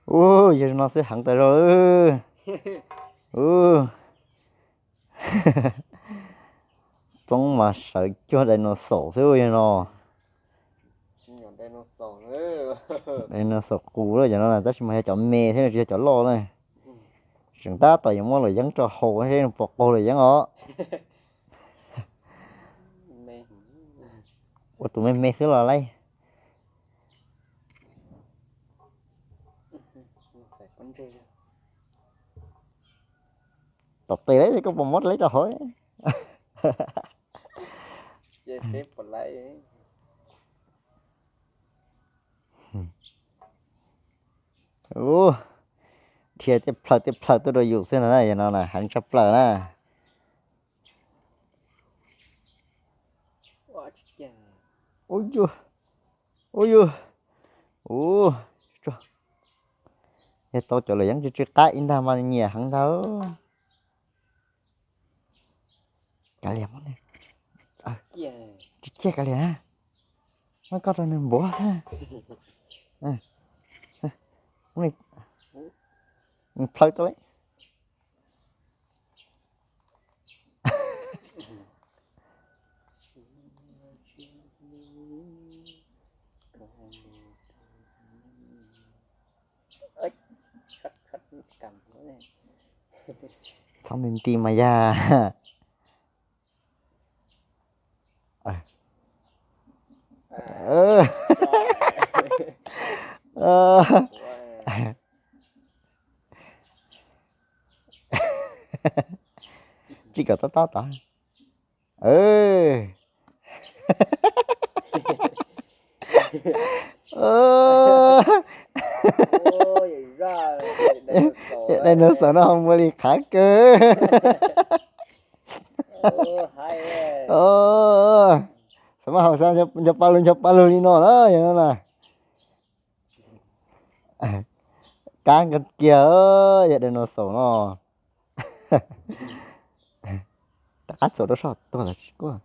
Ub, yog no xwb heev tas zog lawm. Ub, Txoob mas sawv cuag dinosaur xwb yog no. Dinosaur qus lawm cov no na, tab sis mas yog cov me thiab tsis yog cov loj na. Tseem tab tom yuav muab luam yeeb rau haus seb nws puas qaug luam yeeb os. Ua tus me me xwb los lauj. Tom tes lawm koj puas muab rau lawv rau hauv? Ub, dhia tej plhaw tej plhaw tuaj rau yus xwb no na, yog no na heev tshaj plaws na. Ub yug, ub yug, ub, yog tau cov luam yeeb tsw tsw qab ib ntag mas nyiam heev ntag. Kav liam, tsis ciaj kav liam na. Muab koj rau nws npuav xwb. Nws plhaw tau li. Txhob nti nti mas yog. Tsis kom tob tob tod. Dinosaur no ho muaj li qhav kawg. Xav mas haum xav ncho pa lug ncho pa lug li no na, yog no na. Kab kiag, yog dinosaur no. Rov qab txuas rau soj tuag los tsis kuaj.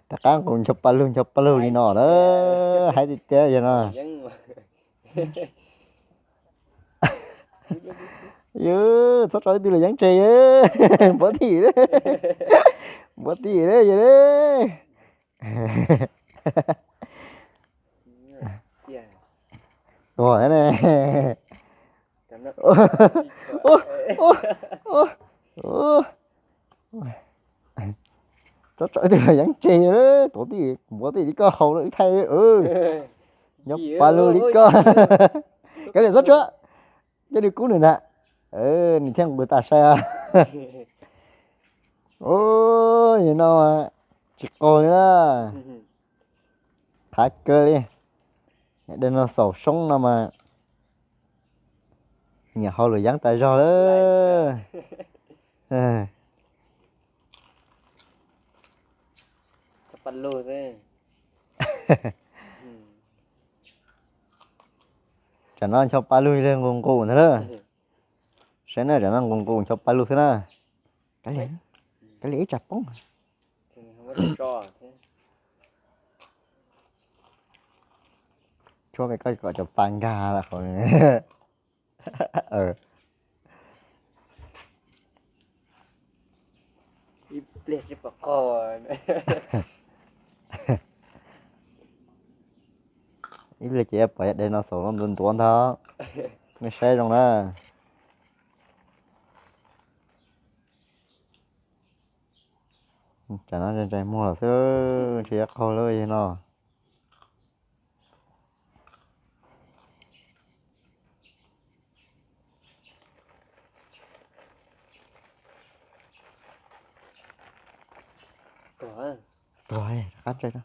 Rov qab nqus ncho pa lug ncho pa lug li no na. Hais tiag tiag yog no. Yus txhob tso ib tug luam yeeb tseg, npuav tim, npuav tim yus. Tuag ne. Txhob tso ib tug luam yeeb tseg, tuav tim npuav tim li koj haus lawm wb thaij. Nyob pa lug li koj. Kav liam txhob tsuav, coj nws kub nws ntag, nws thiaj nqus tas sai. Ub, yog no tsis qaug li na. Qhav kawg li. Dinosaur soob no mas nyiam haus luam yeeb tas zog lawm. Tsam no ncho pa lug li nqus nqus ntag lawm. Saib na, tsam no nqus nqus ncho pa lug xwb na. Kav liam, kav liam ib tsam poob. Tshuab koj kom cov pa nkag lawm qhov. Ib pliag ces pom yog dinosaur no ntuav ntuav ntag. Nej saib zoo na. Tsam no ntsais muag xwb, tsis yog qaug lawm yog no. Tuag, rov qab ntsais na.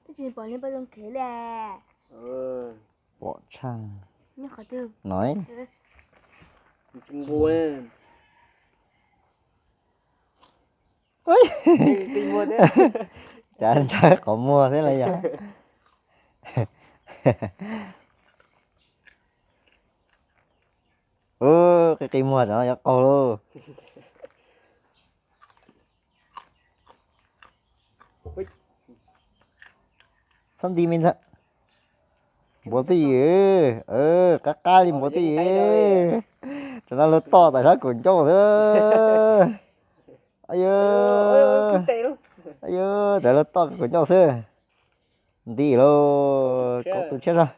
Twb tsis pom li paj zoo khev li. Pom tshaj. Nyob qhov twg? No. Cas ntsawj qhov muag thiab los yog? Qi qi muag tam no yuav qaug lauj. Txhob nti me ntxhais. Npua twj ywm, qab qab li npua twj ywm. Tam no luag toj tas sab kaum ncauj xwb. Yog, yog, tam luag toj kaum ncauj xwb. Nti lauj, kaum tus tshiab zog.